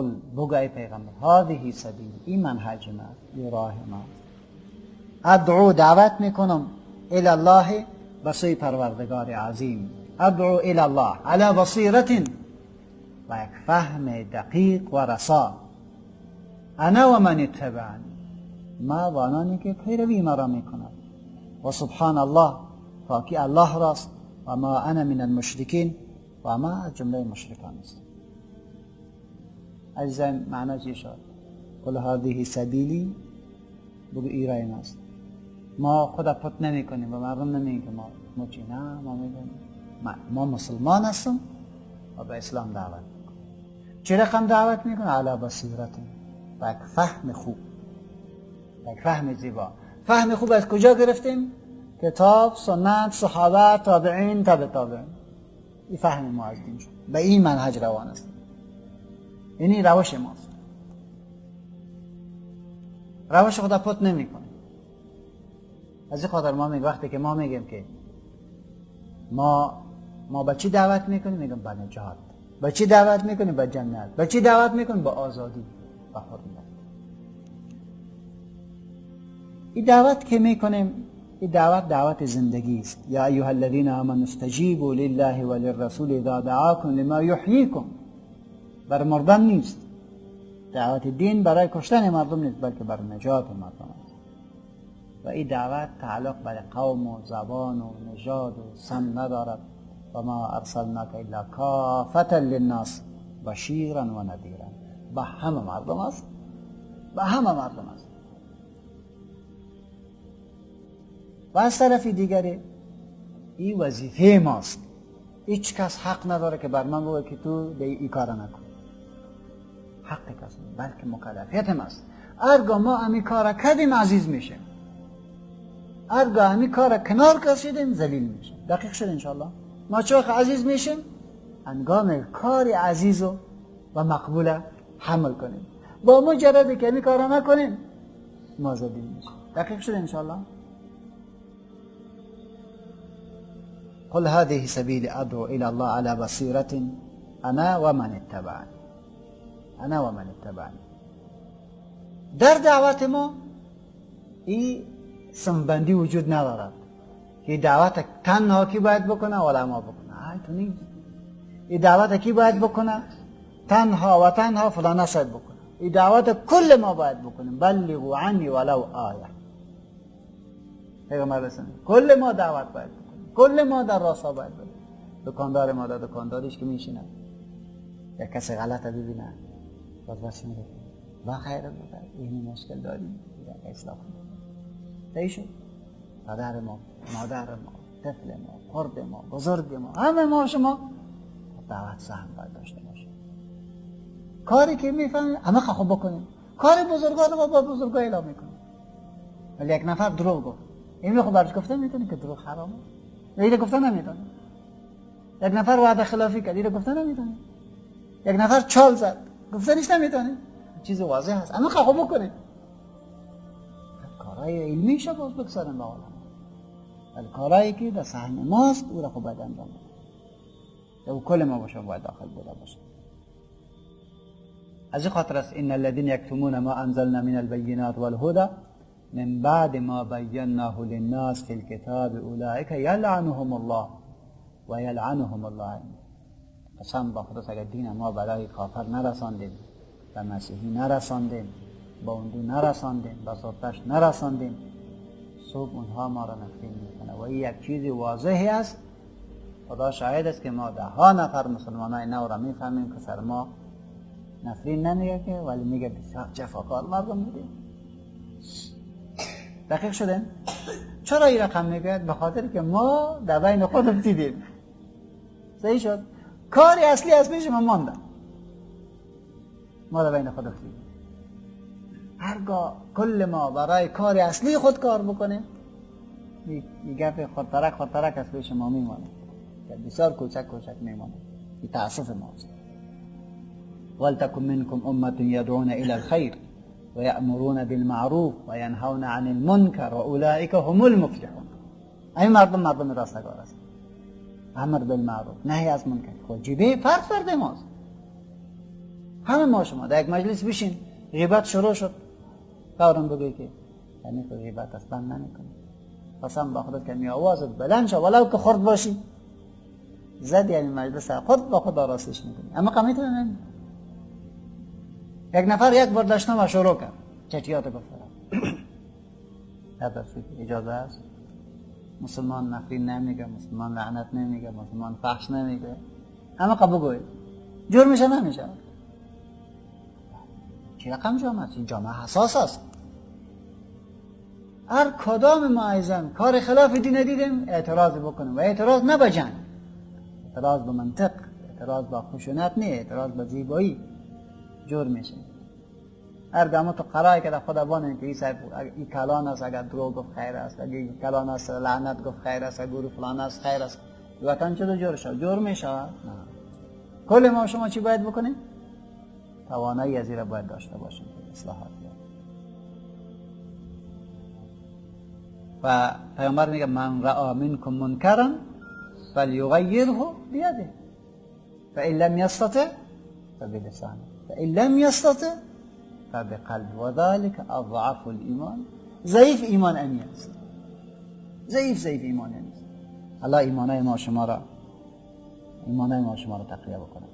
بگو ای پیغمبر، هذه سبیل، این منهج من، این راه من. ادعو، دعوت میکنم، الی الله، به سوی پروردگار عظیم. ادعو الی الله علی بصیرت، و یک فهم دقیق و رسا. انا و من اتبعنی، ما و آنانی که پیروی مرا میکنند. و سبحان الله، پاکی الله راست. و ما انا من المشرکین، و ما از جمله مشرکان نیستم. عزیزان، معنا چی شد؟ قل هذه سبیلی، بگو ای رای ماست. ما خود پت نمی کنیم و مردم نمیگیم که ما چی، نه، ما میگیم ما مسلمان هستم و به اسلام دعوت میکنیم. چه رقم دعوت میکنه؟ علی بصیرت، با یک فهم خوب، با یک فهم زیبا. فهم خوب از کجا گرفتیم؟ کتاب، سنت، صحابه، تابعین، تابع تابعین. این فهم ما از دین شد، به این منهج روان است، یعنی روش ماست. روش خدا پت نمیکنه. از این خاطر ما میگیم، وقتی که ما میگیم که ما به چی دعوت میکنیم؟ میگیم به نجات. به چی دعوت میکنیم؟ به جنت. به چی دعوت میکنیم؟ به آزادی، به حریت. این دعوت که میکنیم، این دعوت دعوت زندگی است. یا ایها الذین آمنوا استجیبوا لله وللرسول اذا دعاکم لما یحییکم. بر مردن نیست. دعوت دین برای کشتن مردم نیست، بلکه بر نجات مردم است. و این دعوت تعلق بر قوم و زبان و نژاد و سم ندارد. و ما ارسلناک الا کافة للناس بشیرا و نذیرا. به همه مردم است، به همه مردم است. و از طرف دیگری این وظیفه ماست. هیچ کس حق نداره که بر من بگه که تو به این کار نکن. حق کس نیست، بلکه مکلفیت ماست. ارگاه ما امی کار کردیم عزیز میشیم، ارگاه امی کار کنار کشیدیم ذلیل میشیم. دقیق شد انشالله؟ ما چه وقت عزیز میشیم؟ هنگام کار عزیز و مقبول حمل کنیم. با مجرد که امی کار نکنیم ما ذلیل میشیم. دقیق شد انشالله؟ قل هذه سبیل ادعو الى الله على بصیرة انا ومن اتبعنی. انا ومن اتبعنی. در دعوت ما این سنبندی وجود ندارد که دعوت تنها کی باید بکنه علما بکنه. ای تو نیست. این دعوت کی باید بکنه؟ تنها و تنها فلان صاحب بکنه. این دعوت کل ما باید بکنیم. بلغوا عنی ولو آیه. پیغمبر اسلام کل ما دعوت باید بکنیم، کل ما در راستا باید بریم. دکاندار ما در دکانداریش که میشینه یک کسی غلط ببینه باز بس میگه و خیر ببر، این مشکل داریم اصلاح کنیم. صحیح شد؟ پدر ما، مادر ما، طفل ما، خرد ما، بزرگ ما، همه ما شما دعوت سهم باید داشته باشیم. کاری که میفهمیم همه خوب بکنیم، کار بزرگان ما با بزرگا اعلام میکنیم. ولی یک نفر دروغ گفت، این خب برش گفته میتونی که دروغ حرامه، اینو گفته نمیتونی. یک نفر وعده خلافی کرد، اینو گفته نمیتونی. یک نفر چال زد، گفته نیست نمیتونی. چیز واضح هست، اما خب بکنیم. کارهای علمی شو باز بگذاریم به عالم، ولی کارهایی که در سهم ماست او را خب باید انجام بده، او کل ما باشه باید داخل بوده باشه. از این خاطر است ان الذين یکتمون ما انزلنا من البینات والهدى من بعد ما بیناه للناس فی الكتاب اولئک یلعنهم الله و یلعنهم الله. قسم با خدا اگر دین ما برای کافر نرساندیم، به مسیحی نرساندیم، با اندو نرساندیم، به زرتشت نرساندیم، صبح اونها ما را نفرین میکنه. و این یک چیز واضحی است. خدا شاهد است که ما ده ها نفر مسلمان های نو را میفهمیم که سر ما نفرین نمیگه که، ولی میگه بسیار جفاکار مردم بودیم. دقیق شده؟ چرا این رقم میگوید؟ به خاطر که ما در بین خودم دیدیم. صحیح شد؟ کاری اصلی از پیش ما ماندم، ما در بین خودم دیدیم. هرگاه کل ما برای کار اصلی خود کار بکنیم، این گپ خودترک خودترک از پیش ما میمانه، بسیار کوچک کوچک میمانه. این تأسف ماست. ولتکن منکم امة یدعون الی الخیر ویأمرون بالمعروف وینهون عن المنکر واولئک هم المفلحون. این مردم مردم راستگار است. امر بالمعروف، نهی از منکر، واجبه فرض فرد ماست. همه ما شما در یک مجلس بشین، غیبت شروع شد، فورا بگوی که یعنی که غیبت است، بند نمیکنه. قسم با خودت که می آوازت بلند شد ولو که خرد باشی، زد یعنی مجلس خود با خود آراستش میکنی. اما قمیت نمی. یک نفر یک بار دشنام شروع کرد، چتیات گفت. اجازه است؟ مسلمان نفرین نمیگه، مسلمان لعنت نمیگه، مسلمان فحش نمیگه. اما قبول گوید جرم میشه نمیشه؟ چه رقم جامعه است؟ این جامعه حساس است. هر کدام ما عزیزان کار خلاف دین دیدیم اعتراض بکنیم، و اعتراض نه به جنگ، اعتراض به منطق، اعتراض به خشونت نه، اعتراض به زیبایی جور میشه. هر گام تو قرای که در خدا بانه که این کلان است اگر دروغ گفت خیر است، اگر این کلان است لعنت گفت خیر است، اگر فلان است خیر است، وطن چطور جور شد؟ جور میشه؟ نه. کل ما شما چی باید بکنیم؟ توانایی از این را باید داشته باشیم که اصلاحات بیاد. و پیامبر میگه من رأى منکم منکرا فلیغیره بیده فإن لم یستطع فبلسانه فإن لم یستطع فبقلبه وذلك اضعف الایمان. ضعیف ایمان امی است، ضعیف ایمان امی است. الله ایمانای ما شما را، ایمانای ما شما را تقویه بکنه.